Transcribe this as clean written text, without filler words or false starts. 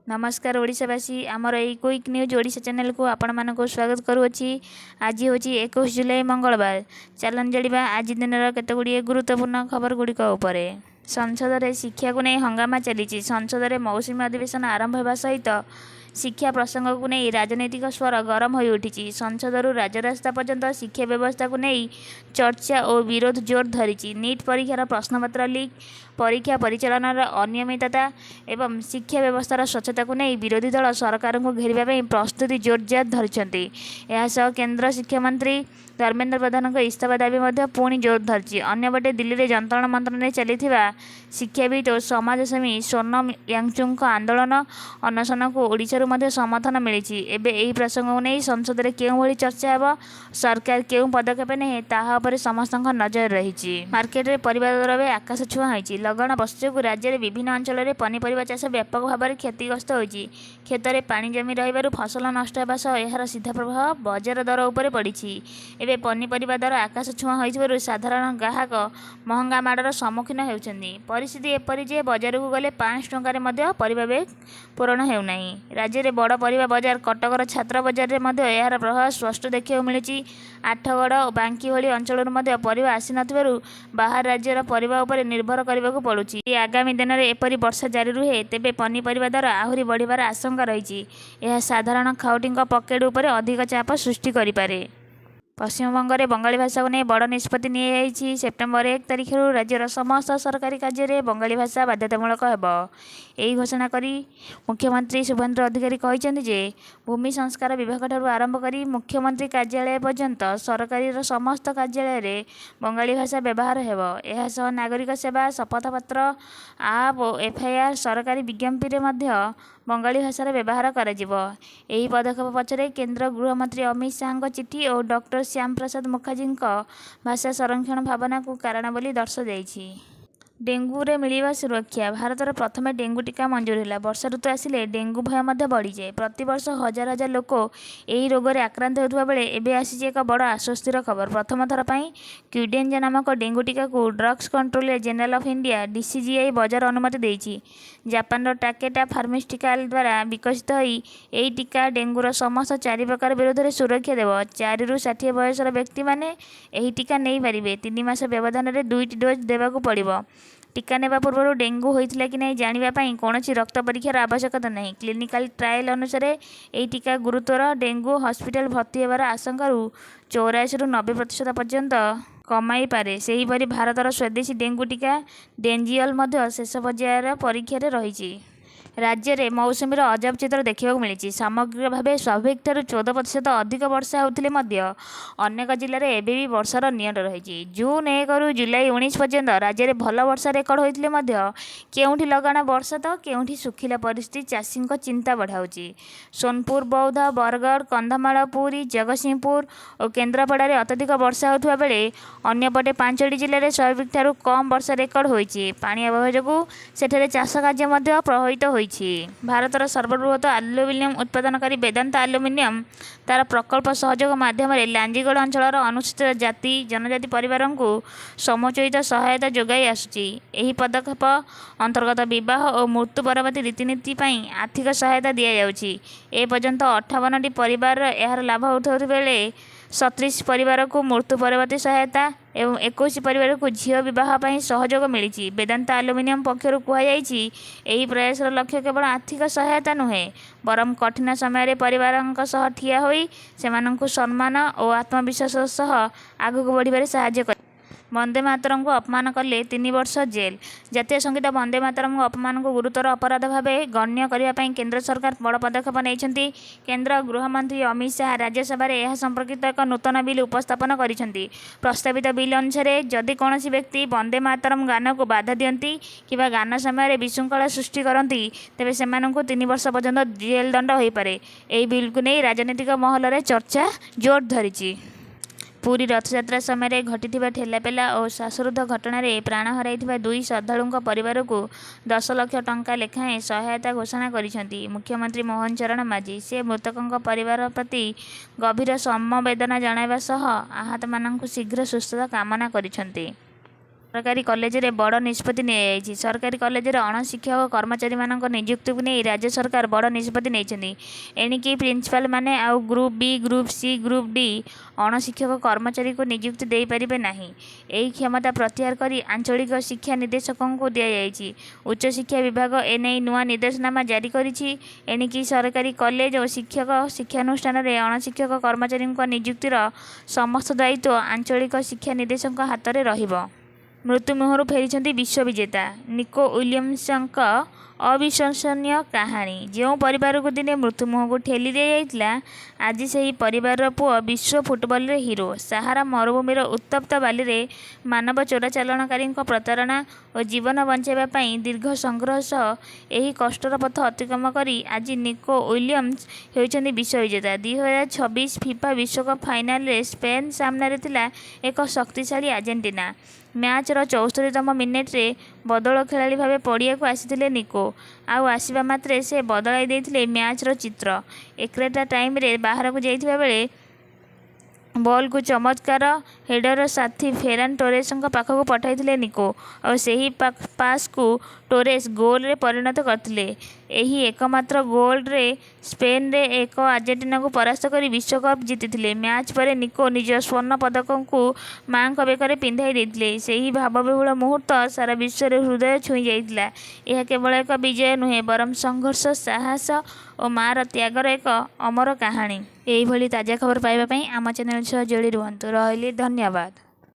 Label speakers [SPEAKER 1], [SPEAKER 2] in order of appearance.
[SPEAKER 1] ନମସ୍କାର ଓଡ଼ିଶାବାସୀ, ଆମର ଏଇ କୁଇକ୍ ନ୍ୟୁଜ୍ ଓଡ଼ିଶା ଚ୍ୟାନେଲକୁ ଆପଣମାନଙ୍କୁ ସ୍ୱାଗତ କରୁଅଛି। ଆଜି ହେଉଛି 21 ଜୁଲାଇ, ମଙ୍ଗଳବାର। ଚାଲନ୍ତୁ ଜାଣିବା ଆଜି ଦିନର କେତେଗୁଡ଼ିଏ ଗୁରୁତ୍ୱପୂର୍ଣ୍ଣ ଖବର ଗୁଡ଼ିକ ଉପରେ। ସଂସଦରେ ଶିକ୍ଷାକୁ ନେଇ ହଙ୍ଗାମା ଚାଲିଛି। ସଂସଦରେ ମୌସୁମୀ ଅଧିବେଶନ ଆରମ୍ଭ ହେବା ସହିତ ଶିକ୍ଷା ପ୍ରସଙ୍ଗକୁ ନେଇ ରାଜନୈତିକ ସ୍ୱର ଗରମ ହୋଇଉଠିଛି। ସଂସଦରୁ ରାଜରାସ୍ତା ପର୍ଯ୍ୟନ୍ତ ଶିକ୍ଷା ବ୍ୟବସ୍ଥାକୁ ନେଇ ଚର୍ଚ୍ଚା ଓ ବିରୋଧ ଜୋର ଧରିଛି। ନିଟ୍ ପରୀକ୍ଷାର ପ୍ରଶ୍ନପତ୍ର ଲିକ୍, ପରୀକ୍ଷା ପରିଚାଳନାର ଅନିୟମିତତା ଏବଂ ଶିକ୍ଷା ବ୍ୟବସ୍ଥାର ସ୍ୱଚ୍ଛତାକୁ ନେଇ ବିରୋଧୀ ଦଳ ସରକାରଙ୍କୁ ଘେରିବା ପାଇଁ ପ୍ରସ୍ତୁତି ଜୋରଦାର ଧରିଛନ୍ତି। ଏହାସହ କେନ୍ଦ୍ର ଶିକ୍ଷାମନ୍ତ୍ରୀ ଧର୍ମେନ୍ଦ୍ର ପ୍ରଧାନଙ୍କ ଇସ୍ତଫା ଦାବି ମଧ୍ୟ ପୁଣି ଜୋର ଧରିଛି। ଅନ୍ୟପଟେ ଦିଲ୍ଲୀରେ ଯନ୍ତର ମନ୍ତରରେ ଚାଲିଥିବା ଶିକ୍ଷାବିତ୍ ଓ ସମାଜସେବୀ ସୋନମ ୱାଙ୍ଗଚୁକଙ୍କ ଆନ୍ଦୋଳନ ଅନଶନକୁ ଓଡ଼ିଶାରୁ ମଧ୍ୟ ସମର୍ଥନ ମିଳିଛି। ଏବେ ଏହି ପ୍ରସଙ୍ଗକୁ ନେଇ ସଂସଦରେ କେଉଁଭଳି ଚର୍ଚ୍ଚା ହେବ, ସରକାର କେଉଁ ପଦକ୍ଷେପ ନେବେ, ତାହା ଉପରେ ସମସ୍ତଙ୍କ ନଜର ରହିଛି। ମାର୍କେଟରେ ପରିବା ଦର ଏବେ ଆକାଶ ଛୁଆଁ ହୋଇଛି। ଲଗାଣ ବର୍ଷା ଯୋଗୁଁ ରାଜ୍ୟରେ ବିଭିନ୍ନ ଅଞ୍ଚଳରେ ପନିପରିବା ଚାଷ ବ୍ୟାପକ ଭାବରେ କ୍ଷତିଗ୍ରସ୍ତ ହୋଇଛି। କ୍ଷେତରେ ପାଣି ଜମି ରହିବାରୁ ଫସଲ ନଷ୍ଟ ହେବା ସହ ଏହାର ସିଧା ପ୍ରଭାବ ବଜାର ଦର ଉପରେ ପଡ଼ିଛି। ଏବେ ପନିପରିବା ଦର ଆକାଶ ଛୁଆଁ ହୋଇଥିବାରୁ ସାଧାରଣ ଗ୍ରାହକ ମହଙ୍ଗା ମାଡ଼ର ସମ୍ମୁଖୀନ ହେଉଛନ୍ତି। ପରିସ୍ଥିତି ଏପରି ଯେ ବଜାରକୁ ଗଲେ 500 ଟଙ୍କାରେ ମଧ୍ୟ ପରିବା ବ୍ୟାଗ ପୂରଣ ହେଉନାହିଁ। ରାଜ୍ୟରେ ବଡ଼ ପରିବା ବଜାର କଟକର ଛାତ୍ର ବଜାରରେ ମଧ୍ୟ ଏହାର ପ୍ରଭାବ ସ୍ପଷ୍ଟ ଦେଖିବାକୁ ମିଳୁଛି। ଆଠଗଡ଼ ଓ ବାଙ୍କୀ ଭଳି ଅଞ୍ଚଳରୁ ମଧ୍ୟ ପରିବା ଆସିନଥିବାରୁ ବାହାର ରାଜ୍ୟର ପରିବା ଉପରେ ନିର୍ଭର କରିବାକୁ ପଡ଼ୁଛି। ଯଦି ଆଗାମୀ ଦିନରେ ଏପରି ବର୍ଷା ଜାରି ରୁହେ, ତେବେ ପନିପରିବା ଦର ଆହୁରି ବଢ଼ିବାର ଆଶଙ୍କା ରହିଛି। ଏହା ସାଧାରଣ ଖାଉଟିଙ୍କ ପକେଟ ଉପରେ ଅଧିକ ଚାପ ସୃଷ୍ଟି କରିପାରେ। ପଶ୍ଚିମବଙ୍ଗରେ ବଙ୍ଗାଳୀ ଭାଷାକୁ ନେଇ ବଡ଼ ନିଷ୍ପତ୍ତି ନିଆଯାଇଛି। ସେପ୍ଟେମ୍ବର 1 ତାରିଖରୁ ରାଜ୍ୟର ସମସ୍ତ ସରକାରୀ କାର୍ଯ୍ୟରେ ବଙ୍ଗାଳୀ ଭାଷା ବାଧ୍ୟତାମୂଳକ ହେବ। ଏହି ଘୋଷଣା କରି ମୁଖ୍ୟମନ୍ତ୍ରୀ ଶୁଭେନ୍ଦୁ ଅଧିକାରୀ କହିଛନ୍ତି ଯେ ଭୂମି ସଂସ୍କାର ବିଭାଗଠାରୁ ଆରମ୍ଭ କରି ମୁଖ୍ୟମନ୍ତ୍ରୀ କାର୍ଯ୍ୟାଳୟ ପର୍ଯ୍ୟନ୍ତ ସରକାରୀର ସମସ୍ତ କାର୍ଯ୍ୟାଳୟରେ ବଙ୍ଗାଳୀ ଭାଷା ବ୍ୟବହାର ହେବ। ଏହାସହ ନାଗରିକ ସେବା, ଶପଥପତ୍ର, ଆପ୍ ଓ ଏଫ୍ଆଇଆର୍, ସରକାରୀ ବିଜ୍ଞପ୍ତିରେ ମଧ୍ୟ ବଙ୍ଗାଳୀ ଭାଷାର ବ୍ୟବହାର କରାଯିବ। ଏହି ପଦକ୍ଷେପ ପଛରେ କେନ୍ଦ୍ର ଗୃହମନ୍ତ୍ରୀ ଅମିତ ଶାହାଙ୍କ ଚିଠି ଓ ଡକ୍ଟର ଶ୍ୟାମପ୍ରସାଦ ମୁଖାର୍ଜୀଙ୍କ ଭାଷା ସଂରକ୍ଷଣ ଭାବନାକୁ କାରଣ ବୋଲି ଦର୍ଶାଯାଇଛି। ଡେଙ୍ଗୁରେ ମିଳିବ ସୁରକ୍ଷା। ଭାରତରେ ପ୍ରଥମେ ଡେଙ୍ଗୁ ଟିକା ମଞ୍ଜୁର ହେଲା। ବର୍ଷା ଋତୁ ଆସିଲେ ଡେଙ୍ଗୁ ଭୟ ମଧ୍ୟ ବଢ଼ିଯାଏ। ପ୍ରତିବର୍ଷ ହଜାର ହଜାର ଲୋକ ଏହି ରୋଗରେ ଆକ୍ରାନ୍ତ ହେଉଥିବା ବେଳେ ଏବେ ଆସିଛି ଏକ ବଡ଼ ଆଶ୍ୱସ୍ତିର ଖବର। ପ୍ରଥମ ଥର ପାଇଁ କ୍ୟୁଡେଞ୍ଜା ନାମକ ଡେଙ୍ଗୁ ଟିକାକୁ Drugs Controller General of India, DCGI, ବଜାର ଅନୁମତି ଦେଇଛି। ଜାପାନର ଟାକେଡା ଫାର୍ମାସ୍ୟୁଟିକାଲ ଦ୍ୱାରା ବିକଶିତ ଏହି ଟିକା ଡେଙ୍ଗୁର ସମସ୍ତ ଚାରି ପ୍ରକାର ବିରୋଧରେ ସୁରକ୍ଷା ଦେବ। 4ରୁ 60 ବୟସର ବ୍ୟକ୍ତିମାନେ ଏହି ଟିକା ନେଇପାରିବେ। 3 ମାସ ବ୍ୟବଧାନରେ ଦୁଇଟି ଡୋଜ୍ ଦେବାକୁ ପଡ଼ିବ। ଟିକା ନେବା ପୂର୍ବରୁ ଡେଙ୍ଗୁ ହୋଇଥିଲା କି ନାହିଁ ଜାଣିବା ପାଇଁ କୌଣସି ରକ୍ତ ପରୀକ୍ଷାର ଆବଶ୍ୟକତା ନାହିଁ। କ୍ଲିନିକାଲ ଟ୍ରାଏଲ ଅନୁସାରେ ଏହି ଟିକା ଗୁରୁତର ଡେଙ୍ଗୁ, ହସ୍ପିଟାଲ ଭର୍ତ୍ତି ହେବାର ଆଶଙ୍କାରୁ 84ରୁ 90% ପର୍ଯ୍ୟନ୍ତ କମାଇପାରେ। ସେହିପରି ଭାରତର ସ୍ୱଦେଶୀ ଡେଙ୍ଗୁ ଟିକା ଡେଞ୍ଜିଅଲ ମଧ୍ୟ ଶେଷ ପର୍ଯ୍ୟାୟର ପରୀକ୍ଷାରେ ରହିଛି। ରାଜ୍ୟରେ ମୌସୁମୀର ଅଜବ ଚିତ୍ର ଦେଖିବାକୁ ମିଳିଛି। ସାମଗ୍ରିକ ଭାବେ ସ୍ୱାଭାବିକଠାରୁ 14% ଅଧିକ ବର୍ଷା ହୋଇଥିଲେ ମଧ୍ୟ ଅନେକ ଜିଲ୍ଲାରେ ଏବେ ବି ବର୍ଷାର ନିଅଣ୍ଟ ରହିଛି। ଜୁନ୍ 1ରୁ ଜୁଲାଇ 19 ପର୍ଯ୍ୟନ୍ତ ରାଜ୍ୟରେ ଭଲ ବର୍ଷା ରେକର୍ଡ ହୋଇଥିଲେ ମଧ୍ୟ କେଉଁଠି ଲଗାଣ ବର୍ଷା ତ କେଉଁଠି ଶୁଖିଲା ପରିସ୍ଥିତି ଚାଷୀଙ୍କ ଚିନ୍ତା ବଢ଼ାଉଛି। ସୋନପୁର, ବୌଦ୍ଧ, ବରଗଡ଼, କନ୍ଧମାଳ, ପୁରୀ, ଜଗତସିଂହପୁର ଓ କେନ୍ଦ୍ରାପଡ଼ାରେ ଅତ୍ୟଧିକ ବର୍ଷା ହେଉଥିବା ବେଳେ ଅନ୍ୟପଟେ ପାଞ୍ଚଟି ଜିଲ୍ଲାରେ ସ୍ୱାଭାବିକଠାରୁ କମ୍ ବର୍ଷା ରେକର୍ଡ ହୋଇଛି। ପାଣି ଅଭାବ ଯୋଗୁଁ ସେଠାରେ ଚାଷ କାର୍ଯ୍ୟ ମଧ୍ୟ ପ୍ରଭାବିତ ହୋଇଛି। ଭାରତର ସର୍ବବୃହତ ଆଲୁମିନିୟମ ଉତ୍ପାଦନକାରୀ ବେଦାନ୍ତ ଆଲୁମିନିୟମ ତା'ର ପ୍ରକଳ୍ପ ସହଯୋଗ ମାଧ୍ୟମରେ ଲାଞ୍ଜିଗଡ଼ ଅଞ୍ଚଳର ଅନୁସୂଚିତ ଜାତି, ଜନଜାତି ପରିବାରଙ୍କୁ ସମୁଚିତ ସହାୟତା ଯୋଗାଇ ଆସୁଛି। ଏହି ପଦକ୍ଷେପ ଅନ୍ତର୍ଗତ ବିବାହ ଓ ମୃତ୍ୟୁ ପରବର୍ତ୍ତୀ ରୀତିନୀତି ପାଇଁ ଆର୍ଥିକ ସହାୟତା ଦିଆଯାଉଛି। ଏ ପର୍ଯ୍ୟନ୍ତ 58ଟି ପରିବାର ଏହାର ଲାଭ ଉଠାଉଥିବା ବେଳେ 37 ପରିବାରକୁ ମୃତ୍ୟୁ ପରବର୍ତ୍ତୀ ସହାୟତା ଏବଂ 21 ପରିବାରକୁ ଝିଅ ବିବାହ ପାଇଁ ସହଯୋଗ ମିଳିଛି। ବେଦାନ୍ତ ଆଲୁମିନିୟମ ପକ୍ଷରୁ କୁହାଯାଇଛି, ଏହି ପ୍ରୟାସର ଲକ୍ଷ୍ୟ କେବଳ ଆର୍ଥିକ ସହାୟତା ନୁହେଁ, ବରଂ କଠିନ ସମୟରେ ପରିବାରଙ୍କ ସହ ଠିଆ ହୋଇ ସେମାନଙ୍କୁ ସମ୍ମାନ ଓ ଆତ୍ମବିଶ୍ୱାସ ସହ ଆଗକୁ ବଢ଼ିବାରେ ସାହାଯ୍ୟ କରିବା। ବନ୍ଦେ ମାତରମ୍କୁ ଅପମାନ କଲେ 3 ବର୍ଷ ଜେଲ୍। ଜାତୀୟ ସଙ୍ଗୀତ ବନ୍ଦେ ମାତରମ୍କୁ ଅପମାନକୁ ଗୁରୁତର ଅପରାଧ ଭାବେ ଗଣ୍ୟ କରିବା ପାଇଁ କେନ୍ଦ୍ର ସରକାର ବଡ଼ ପଦକ୍ଷେପ ନେଇଛନ୍ତି। କେନ୍ଦ୍ର ଗୃହମନ୍ତ୍ରୀ ଅମିତ ଶାହା ରାଜ୍ୟସଭାରେ ଏହା ସମ୍ପର୍କିତ ଏକ ନୂତନ ବିଲ୍ ଉପସ୍ଥାପନ କରିଛନ୍ତି। ପ୍ରସ୍ତାବିତ ବିଲ୍ ଅନୁସାରେ, ଯଦି କୌଣସି ବ୍ୟକ୍ତି ବନ୍ଦେ ମାତରମ୍ ଗାନକୁ ବାଧା ଦିଅନ୍ତି କିମ୍ବା ଗାନ ସମୟରେ ବିଶୃଙ୍ଖଳା ସୃଷ୍ଟି କରନ୍ତି, ତେବେ ସେମାନଙ୍କୁ 3 ବର୍ଷ ପର୍ଯ୍ୟନ୍ତ ଜେଲ ଦଣ୍ଡ ହୋଇପାରେ। ଏହି ବିଲ୍କୁ ନେଇ ରାଜନୈତିକ ମହଲରେ ଚର୍ଚ୍ଚା ଜୋର ଧରିଛି। ପୁରୀ ରଥଯାତ୍ରା ସମୟରେ ଘଟିଥିବା ଠେଲାପେଲା ଓ ଶ୍ୱାସରୁଦ୍ଧ ଘଟଣାରେ ପ୍ରାଣ ହରାଇଥିବା ଦୁଇ ଶ୍ରଦ୍ଧାଳୁଙ୍କ ପରିବାରକୁ 10 ଲକ୍ଷ ଟଙ୍କା ଲେଖାଏଁ ସହାୟତା ଘୋଷଣା କରିଛନ୍ତି ମୁଖ୍ୟମନ୍ତ୍ରୀ ମୋହନ ଚରଣ ମାଝୀ। ସେ ମୃତକଙ୍କ ପରିବାର ପ୍ରତି ଗଭୀର ସମବେଦନା ଜଣାଇବା ସହ ଆହତମାନଙ୍କ ଶୀଘ୍ର ସୁସ୍ଥତା କାମନା କରିଛନ୍ତି। ସରକାରୀ କଲେଜରେ ବଡ଼ ନିଷ୍ପତ୍ତି ନିଆଯାଇଛି। ସରକାରୀ କଲେଜରେ ଅଣଶିକ୍ଷକ କର୍ମଚାରୀମାନଙ୍କ ନିଯୁକ୍ତିକୁ ନେଇ ରାଜ୍ୟ ସରକାର ବଡ଼ ନିଷ୍ପତ୍ତି ନେଇଛନ୍ତି। ଏଣିକି ପ୍ରିନ୍ସିପାଲମାନେ ଆଉ group B, group C, group D ଅଣଶିକ୍ଷକ କର୍ମଚାରୀଙ୍କୁ ନିଯୁକ୍ତି ଦେଇପାରିବେ ନାହିଁ। ଏହି କ୍ଷମତା ପ୍ରତ୍ୟାହାର କରି ଆଞ୍ଚଳିକ ଶିକ୍ଷା ନିର୍ଦ୍ଦେଶକଙ୍କୁ ଦିଆଯାଇଛି। ଉଚ୍ଚଶିକ୍ଷା ବିଭାଗ ଏନେଇ ନୂଆ ନିର୍ଦ୍ଦେଶନାମା ଜାରି କରିଛି। ଏଣିକି ସରକାରୀ କଲେଜ ଓ ଶିକ୍ଷକ ଶିକ୍ଷାନୁଷ୍ଠାନରେ ଅଣଶିକ୍ଷକ କର୍ମଚାରୀଙ୍କ ନିଯୁକ୍ତିର ସମସ୍ତ ଦାୟିତ୍ୱ ଆଞ୍ଚଳିକ ଶିକ୍ଷା ନିର୍ଦ୍ଦେଶକଙ୍କ ହାତରେ ରହିବ। ମୃତ୍ୟୁ ମୁହଁରୁ ଫେରିଛନ୍ତି ବିଶ୍ୱବିଜେତା ନିକୋ ୱିଲିୟମ୍ସଙ୍କ ଅବିଶ୍ୱସନୀୟ କାହାଣୀ। ଯେଉଁ ପରିବାରକୁ ଦିନେ ମୃତ୍ୟୁ ମୁହଁକୁ ଠେଲି ଦିଆଯାଇଥିଲା, ଆଜି ସେହି ପରିବାରର ପୁଅ ବିଶ୍ୱ ଫୁଟବଲରେ ହିରୋ। ସାହାରା ମରୁଭୂମିର ଉତ୍ତପ୍ତ ବାଲିରେ ମାନବ ଚୋରାଚାଲାଣକାରୀଙ୍କ ପ୍ରତାରଣା ଓ ଜୀବନ ବଞ୍ଚାଇବା ପାଇଁ ଦୀର୍ଘ ସଂଘର୍ଷ ସହ ଏହି କଷ୍ଟର ପଥ ଅତିକ୍ରମ କରି ଆଜି ନିକୋ ୱିଲିୟମ୍ସ ହେଉଛନ୍ତି ବିଶ୍ୱବିଜେତା। 2026 ଫିଫା ବିଶ୍ୱକପ ଫାଇନାଲରେ ସ୍ପେନ ସାମ୍ନାରେ ଥିଲା ଏକ ଶକ୍ତିଶାଳୀ ଆର୍ଜେଣ୍ଟିନା। ମ୍ୟାଚର 74ତମ ମିନିଟରେ ବଦଳ ଖେଳାଳି ଭାବେ ପଡ଼ିଆକୁ ଆସିଥିଲେ ନିକୋ। ଆଉ ଆସିବା ମାତ୍ରେ ସେ ବଦଳାଇ ଦେଇଥିଲେ ମ୍ୟାଚର ଚିତ୍ର। ଏକ୍ସଟ୍ରା ଟାଇମରେ ବାହାରକୁ ଯାଇଥିବା ବେଳେ ବଲକୁ ଚମତ୍କାର ହେଡରରେ ସାଥୀ ଫେରାନ ଟୋରେସଙ୍କ ପାଖକୁ ପଠାଇଥିଲେ ନିକୋ। ଆଉ ସେହି ପାସକୁ ଟୋରେସ ଗୋଲରେ ପରିଣତ କରିଥିଲେ। ଏହି ଏକମାତ୍ର ଗୋଲରେ ସ୍ପେନରେ ଏକ ଆର୍ଜେଣ୍ଟିନାକୁ ପରାସ୍ତ କରି ବିଶ୍ୱକପ ଜିତିଥିଲେ। ମ୍ୟାଚ ପରେ ନିକୋ ନିଜ ସ୍ୱର୍ଣ୍ଣ ପଦକକୁ ମା'ଙ୍କ ବେକରେ ପିନ୍ଧାଇ ଦେଇଥିଲେ। ସେହି ଭାବବିହ୍ୱଳ ମୁହୂର୍ତ୍ତ ସାରା ବିଶ୍ୱର ହୃଦୟ ଛୁଇଁ ଯାଇଥିଲା। ଏହା କେବଳ ଏକ ବିଜୟ ନୁହେଁ, ବରଂ ସଂଘର୍ଷ, ସାହସ ଓ ମା'ର ତ୍ୟାଗର ଏକ ଅମର କାହାଣୀ। ଏହିଭଳି ତାଜା ଖବର ପାଇବା ପାଇଁ ଆମ ଚ୍ୟାନେଲ ସହ ଯୋଡ଼ି ରୁହନ୍ତୁ। ରହିଲି, ଧନ୍ୟବାଦ।